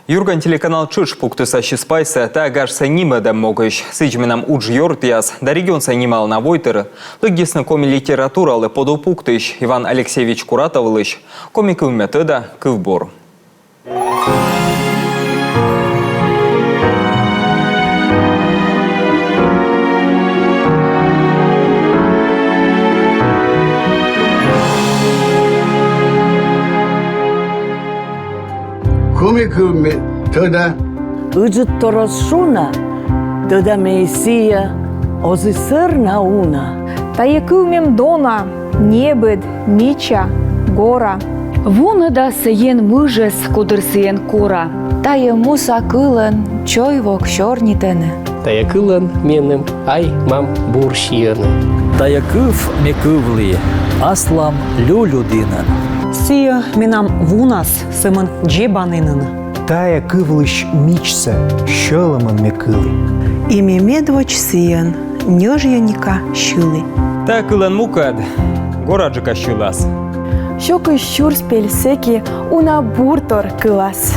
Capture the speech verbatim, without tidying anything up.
«Юрган» телеканал тшӧтш пуктіс ассьыс пайсӧ та гажсӧ нимӧдӧм могысь. Сідз, менам удж ёртъяс да регионса нималана войтыр лыддисны коми литературалы подув пуктысь Иван Алексеевич Куратовлысь «Коми кыв ме тӧда» кывбур. «Коми кыв ме тӧда». Ыджыдтор оз шу на, тӧда ме и сійӧ, оз и сӧр на уна. Тайӧ кыв мем дона, небыд, мича, гора. Вунӧдасӧ Ен мыжӧс, кодыр сійӧн кора. Тайӧ муса кылӧн чой-вок сёрнитӧны. Тайӧ кылӧн меным ай-мам бур сиӧны. Тайӧ кыв ме кывлі аслам люлю дінын. Сійӧ менам вунас сӧмын дзебанінын. Тайӧ кывлысь мичсӧ сьӧлӧмӧн ме кылі. И ме медводз сійӧн ньӧжйӧника сьылі. Тайӧ кылӧн мукӧд гораджыка сьылас. Сё кызь сюрс пель сэки уна буртор кылас.